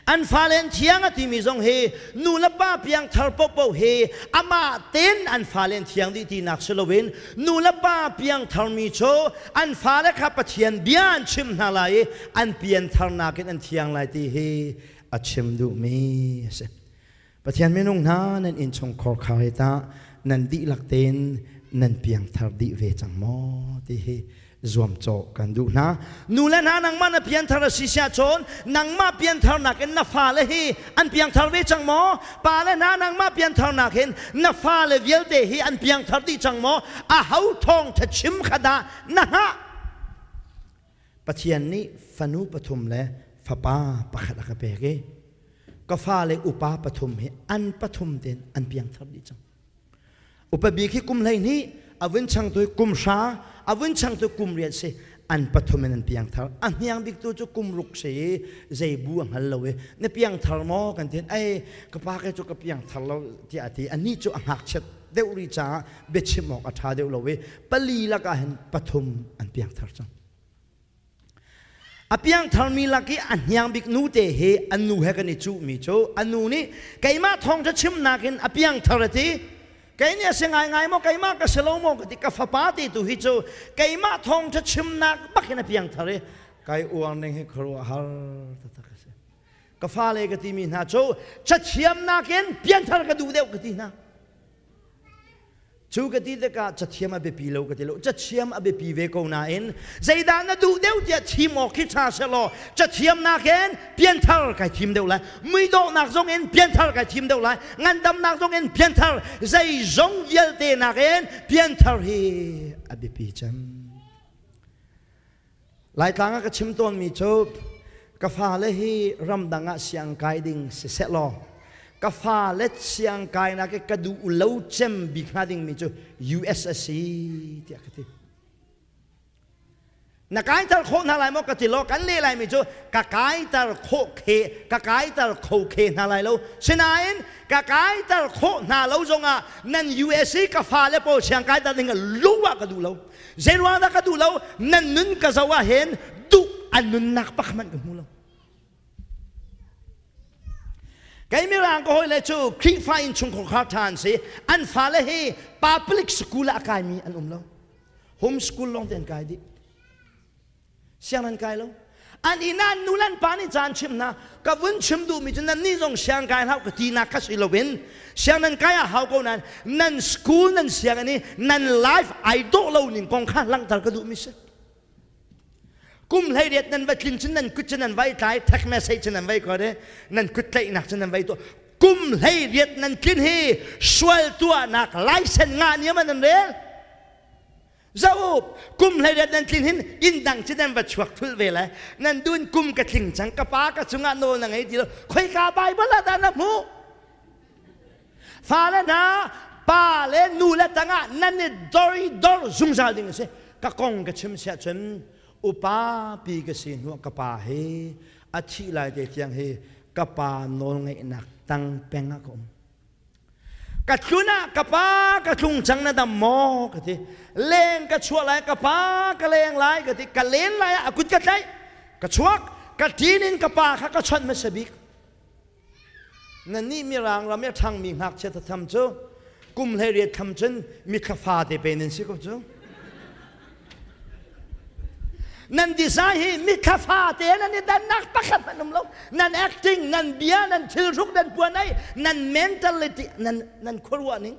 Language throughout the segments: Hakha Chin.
An fale an thiang a timi zong hi nu le pa piangthar paohpaoh hi amah tein an fale an thiang dih tinak si loin nu le pa piangtharmi cu an fale kha Pathian bia an chimh hna lai i an piantharnak in an thiang lai ti hi a chim duhmi a si. Pathian minung hna nan innchungkhar khar hi tah nan dihlak tein nan piangthar dih ve cang maw ti hi zuamcawh kan duh hna. Nu le hna nangmah na pianthar a si siah cun nangmah piantharnak in na fale hi an piangthar ve cang maw? Pa le hna nangmah piantharnak hin na fale vialte hi an piangthar dih cang maw? A ho thawngtha chim kha dah na hngah? Pathian nih fanu pathum le fapa pakhat a ka pek i ka fale upa pathum hi an pathum tein an piangthar dih cang. Upa bik hi kum 12, a vun changtu hi kum 10, a vun changtu kum 8 si. An pathum in an piangthar. A hniang bik tu cu kum 6 si i zei bu a hngal lo i na piangthar maw kan tin ei ka pa ke cu ka piangthar lo tiah a ti. Anih cu a ngakchiat deuh rih caah biachim awk a ṭha deuh lo i pali lakah hin pathum an piangthar cang. A piangtharmi lak i a hniang bik nute he an nu he kan i cuhmi cu a nu nih keimah thawngṭha chimnak in a piangthar a ti. Kei nih a si ngaingai maw keimah ka si lo maw ka ti ka fapa te tu hi cu keimah thawngṭha chimnak bak in a piangthar i kai uar ning hi khuaruahhar taktak a si. Ka fale ka timi hna cu cathiamnak in pianthar ka duh deuh ka ti hna. Cu ka ti tikah cathiam a biapi lo ka ti lo. Cathiam a biapi ve ko nain zeidah na duh deuh tiah thim awk khi ṭha sehlaw cathiamnak in pianthar kai thim deuh lai. Muidawhnak zong in pianthar kai thim deuh lai. Ngandamnak zong in pianthar zeizong vialte nakin pianthar hi a biapi cem. Laitlang ah ka chim tawnmi cu ka fale hi ramdang ah siang kai ding siseh law ka fale siang kainak i ka duh lo cem bik hnga dingmi cu US a si tiah ka ti. Na kaiter khawh hna lai maw ka ti law kan leh laimi cu ka kaiter khawh khe ka kaiter kho khe hna lai lo. Sinain ka kaiter khawh hna lo zongah nan US i ka fale pawl siang kaiter ding lu ah ka duh lo. Zeiruang dah ka duh lo? Nan nun ka zoh ah hin duh an nunnak pakhat hmanh ka hmu lo. Kei mirang ka hawile cu Khrihfa innchungkhar kha ṭha an si. An fale hi public school ah a kaimi an um lo. Home school lawng te an kai dih. Siang nan kai lo. An inn ah nu le an pa nih caan chim hna. Ka vun chim duhmi cu nan nih zong siang kai hau ka tinak kha si loin siang nan kai ah hau ko nain nan school nan sianginn i nan life ai dawh lo ning kong kha langhter ka duhmi si. Kum 18 nan va tlin cun nan kut cu nan vai tlai text message cu nan vai ko de nan kut tlaihnak cu nan vai tuah kum 18 nan tlin hi sual tuahnak license ngah niam an rel Zoh kum 18 nan tlin hin inn dang cu nan va chuak thul ve le nan dun kum ka tling cang ka pa ka cungah nawl na ngei ti lo khoika Bible ah dah na hmuh fale hna pa le nu le tangah nan i dor i dor zungzal ding a si ka kong ka chim siah cun upa pi ka si hnuah ka pa hi a thih lai te tiang hi ka pa nawl ngeihnak tang peng ah ka um Ka tlun ah ka pa ka tlung cang na dam maw ka ti. Leng ka chuah lai ka pa ka leng lai ka ti. Ka len lai ah a kut ka tlaih. Ka chuak ka ṭin in ka pa kha ka chawnh hmasa bik. Nannih mirang ram i a ṭhangmi ngakchia thatham cu kum 18 tham cun mithla fate pe nan si ko cu. Nan design hi mithla fate nan i dannak pakhat hmanh um lo. Nan acting, nan bia, nan thilhruk, nan puan ei, nan mentality, nan nan khuaruah ning.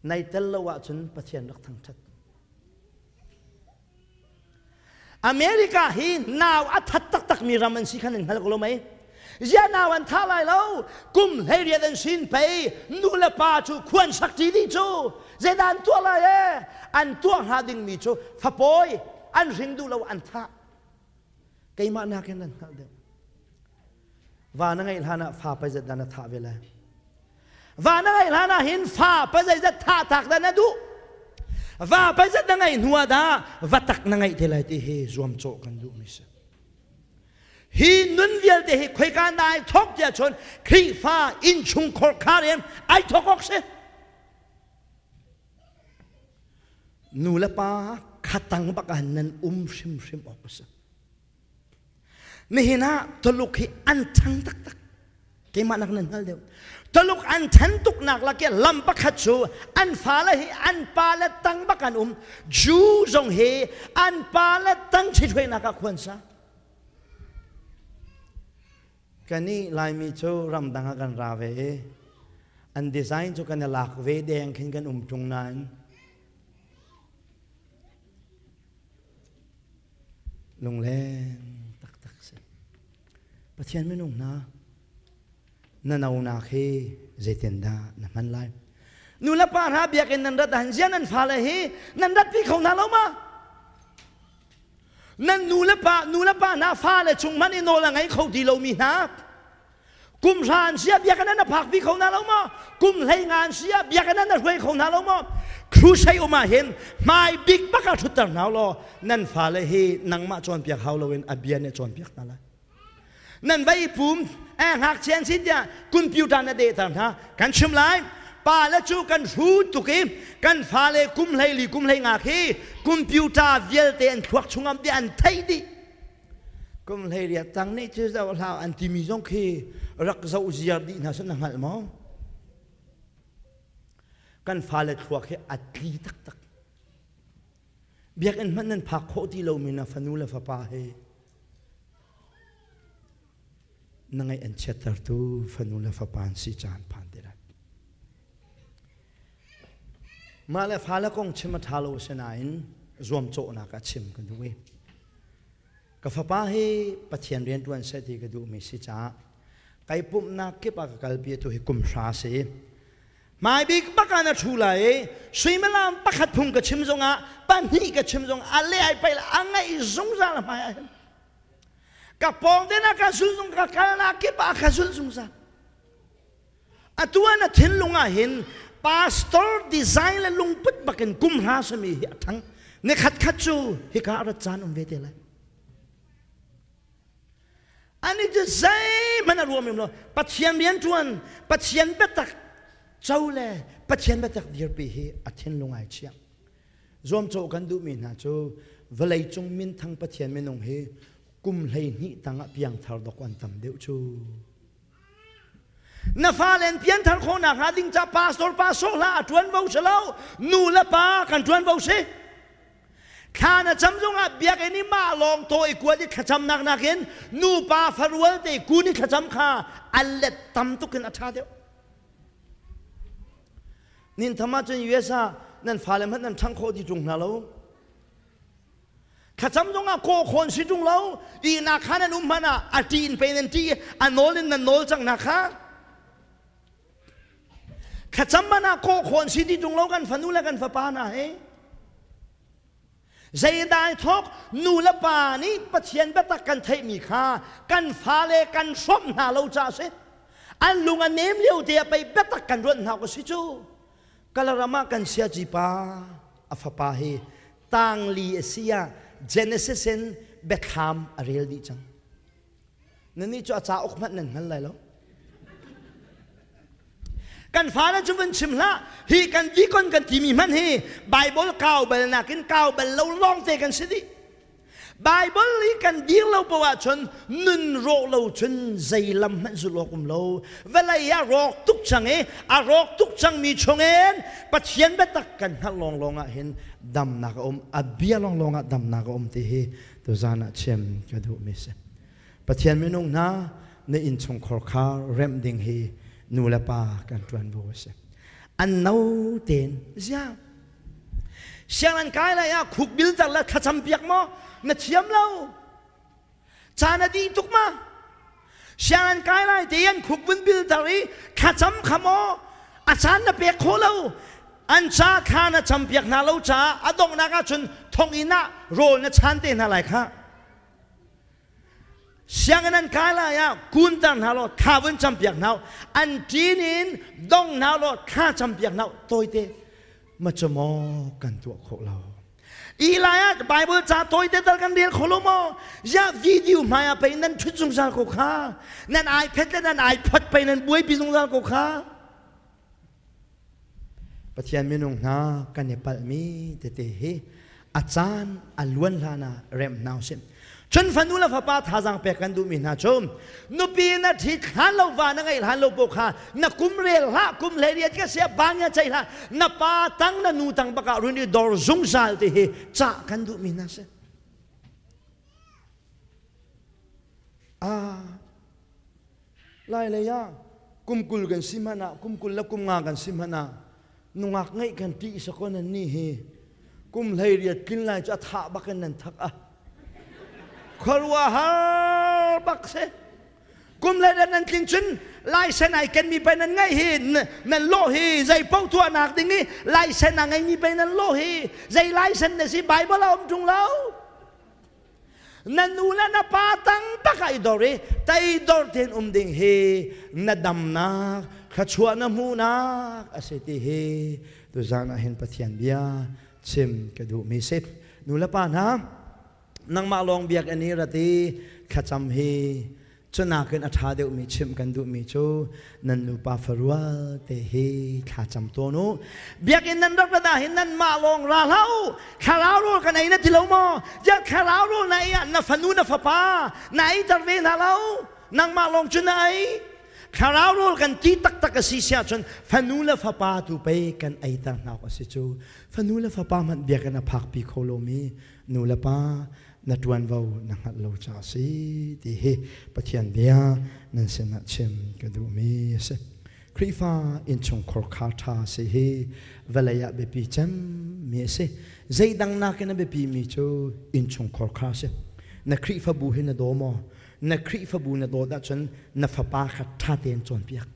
Nai tel lo ahcun Pathian rak thangṭhat. America hi nau a that taktakmi ram an si khan an hngal ko lo mei? Zia nau an tha lai lo. Kum 18 an sin pei nu le pa cu khuan sak ṭi dih cu. Zeidah an tuah lai e? An tuah hnga dingmi cu fapawi an hring duh lo an thah. Keimah nakin an hngalh deuh. Va na ngeih hlan ah fa pei dah na thah ve lai. Va na ngeih hlan ah hin fa pa zeizat thah tak dah na duh? Va pa zat na ngeih hnu ah dah va tak na ngeih te lai ti hi zuamcawh kan duhmi si. Hi nun vialte hi khoika na ai thawk tiah cun Khrihfa innchungkhar khar in ai thawk awk si. Nu le pa khatang bak ah nan um hrimhrim awk a si. Nihin ah Tuluk hi an ṭhang taktak. Keimah nak nan hngal deuh. Tuluk an ṭhan tuknak lak i lam pakhat cu an fale hi an pale tang bak an um. Jew zong hi an pale tang ṭhithruainak ah khuan sa. Kani Laimi cu ramdang ah kan ra ve i an design cu kan i lak ve deng khin kan um ṭung nain Lungleng taktak si. Pathian minung hna, na nonak hi zeitindah na hman lai? Nu le pa hna biakinn nan rat ahhin ziah nan fale hi nan ratpi kho hna lo ma? Nan nu le pa nu le pa hna fale chung hmanh i nawl a ngei kho ti lomi hna kum hra an si ah biakinn an phakpi kho hna lo maw? Kum 15 an si ah biakinn an hruai kho hna lo maw? Crusade um ah hin hmai bik bak ah ṭhutter hna law nan fale hi nangmah cawnpiak hau loin a bia nih cawnpiak hna lai. Nan vai pum eh ngakchia an si tiah computer na dehter hna. Kan chim lai pa le cu kan hru tuk i kan fale kum 14 kum 15 khi computer vialte an thluak chungah bia an theih dih. Kum 18 tang nih cu zoh hlah an timi zong khi rak zoh ziar dih hna sun na hngalh maw? Kan fale thluak hi a tli taktak. Biakinn hmanh nan phak khawh ti lomi na fanu le fapa he na ngaih an chiattertu fanu le fapa an si caan phan te lai. Mah le fale kong chim a ṭha lo sinain zuamcawhnak ah chim kan duh i ka fapa hi Pathian rian ṭuan seh ti ka duhmi si caah kai pumhnak kip ah ka kalpi tu hi kum hra si. Hmaibik bak ah na ṭhu lai i suimilam pakhat phung ka chim zongah pahnih ka chim zongah a le ai pai a ngaih zungzal hmai ah hin. Ka pawng te na ka zul zung ka kalnak kip ah ka zul zungzal. Atu ah na thinlung ah hin pastor design le lungput bakin kum hra sami hi a thang. Ni khat khat cu hika a rat caan um ve te lai. Ani cu zeihmanh a ruam lo. Pathian rian ṭuan, Pathian biatak co le Pathian biatak dirpi hi a thinlung ai chiah. Zuamcawh kan duhmi hna cu vawleicung minthang Pathian minung hi kum 12 tangah piangthar dok an tam deuh cu. Na fale an pianthar khawh nakhnga ding ca pastor pa sawh hlah a ṭuanvo si lo. Nu le pa kan ṭuanvo si. Thla na cam zongah biakinn i mah lawng taw i kuat i thlacamnak nakin nupa farual te kun i thlacam kha a let tam tuk in a ṭha deuh. Nin tham ahcun US ah nan fale hmanh nan ṭhang khawh ti ṭung hna lo. Thlacam zongah kawkhawn si ṭung lo. Ihnak kha nan um hmanh ah a ṭi in pe nan ṭi, a nawl in nan nawl cang hna kha. Thlacam hmanh ah kawkhawn si ti ṭung lo kan fanu le kan fapa hna he. Zeidah ai thawk nu le pa nih Pathian biatak kan theihmi kha kan fale kan hrawmh hna lo caah a si. An lung a nem lio te ah pei biatak kan ruat hna awk a si cu. Kalaram ah kan siaci pa a fapa hi tangli a si ah Genesis in biathlam a rel dih cang. Nannih cu a cauk hmanh nan hngal lai lo. Kan fale cu vun chim hlah. Hi kan deacon kan timi hmanh hi Bible kau bal nakin kau bal lo lawng te kan si dih. Bible hi kan dir lo poah ahcun nun rawh lo cun zei lam hmanh zulh awk um lo. Vawlei ah rawk tuk cang i a rawk tuk cangmi chungin Pathian biatak kan hngalh lawnglawng ah hin damnak a um. A bia lawnglawng ah damnak a um ti hi tuzan ah chim ka duhmi si. Pathian minung hna na innchungkhar kha remh ding hi nu le pa kan ṭuanvo a si. An no tein ziah Siang an kai lai ah khukbil tar le thlacam piak maw na thiam lo. Caan a dih tuk ma? Siang an kai lai te an khuk vun bil tar i thlacam kha maw a caan na pek khawh lo. An ca kha na cam piak hna lo caah a donghnak ah cun thonginn ah rawl na chan te hna lai kha. Sianginn an kai lai ah kunter hna law thla vun campiak hna an ṭin in dong hna law thla campiak hna tawite ma cu maw kan tuah khawh lo Eli ah Bible ca tawite tal kan rel kho lo maw ya video hmai ah pei nan ṭhut zungzal ko kha nan iPad le nan iPod pei nan buaipi zungzal ko kha Pathian minung hna kan i palhmi tete hi a caan a luan hlan ah remh hna usih. Cun fanu le fapa thazaang pek kan duhmi hna cu nupi na ṭhit hlan lo va na ngeih hlan lo paoh kha na kum rel hlah kum 18 ka sia banya ceih hlah na pa tang na nu tang bakah run i dor zungzal ti hi cah kan duhmi hna si. Ah lai lei ah kum 20 kan si hmanh ah kum 20 le kum 5 kan si hmanh ah nungak ngeih kan ṭih sakon an ni hi kum 18 tlin lai cu a thah bak in nan thak a khuaruahhar bak si kum 18 nan tlin cun laisen ai kenmi pei nan ngeih hi nan lawh hi zei paoh tuahnak ding i laisen a ngeimi pei nan lawh hi zei laisen na si Bible a um ṭung lo. Na nu le na pa tang bak ah i dor i teidor tein um ding hi na damnak thluachuah na hmuhnak a si ti hi tuzan ah hin Pathian bia chim ka duhmi si. Nu le pa hna, nangmah lawng biakinn i rat i thlacam hi Cunakin a ṭha deuhmi chimh kan duhmi cu nan nupa farual te hi thlacam tawn u. Biakinn nan rak rat ahhin nanmah lawng ra hlah u. Thlarau rawl kan ei na ti lo maw? Ziah thlarau rawl na ei ah na fanu na fapa na eiter ve hna lo? Nangmah lawng cu na ei. Thlarau rawl kan ti taktak a si siah cun fanu le fapa tu pei kan eiter hna awk a si cu. Fanu le fapa hmanh biakinn a phakpi kho lomi nu le pa na ṭuanvo na hngalh lo caah a si ti hi Pathian bia nan sinah chim ka duhmi a si. Khrihfa innchungkhar kha ṭha si hi vawlei ah biapi cemmi a si. Zeidang nakin a biapimi cu innchungkhar kha a si. Na Khrihfabu hi na daw maw? Na Khrihfabu na dawt ahcun na fapa kha ṭha tein cawnpiak.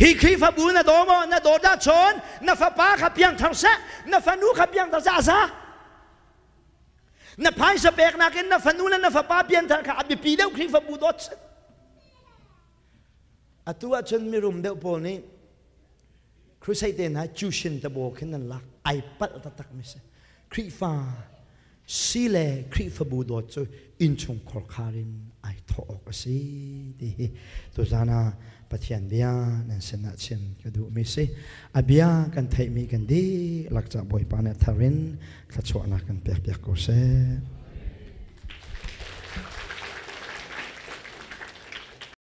Hi Khrihfabu na daw maw? Na dawt ahcun na fapa kha piangthar seh, na fanu kha piangthar seh a za. Na phaisa peknak in na fanu le na fapa pianthar kha a biapi deuh Khrihfabu dawt si. Atu ahcun mirum deuh pawl nih crusade te hna tuition tabo khin nan lak ai palh taktak mi si. Khrihfa si le Khrihfabu dawt cu innchungkhar khar in ai thawh awk a si ti hi tuzan ah Pathian bia nan sinah chim ka duhmi si. A bia kan theihmi kan dihlak ca Bawipa nih a thar in thluachuahnak kan pekpiak ko seh.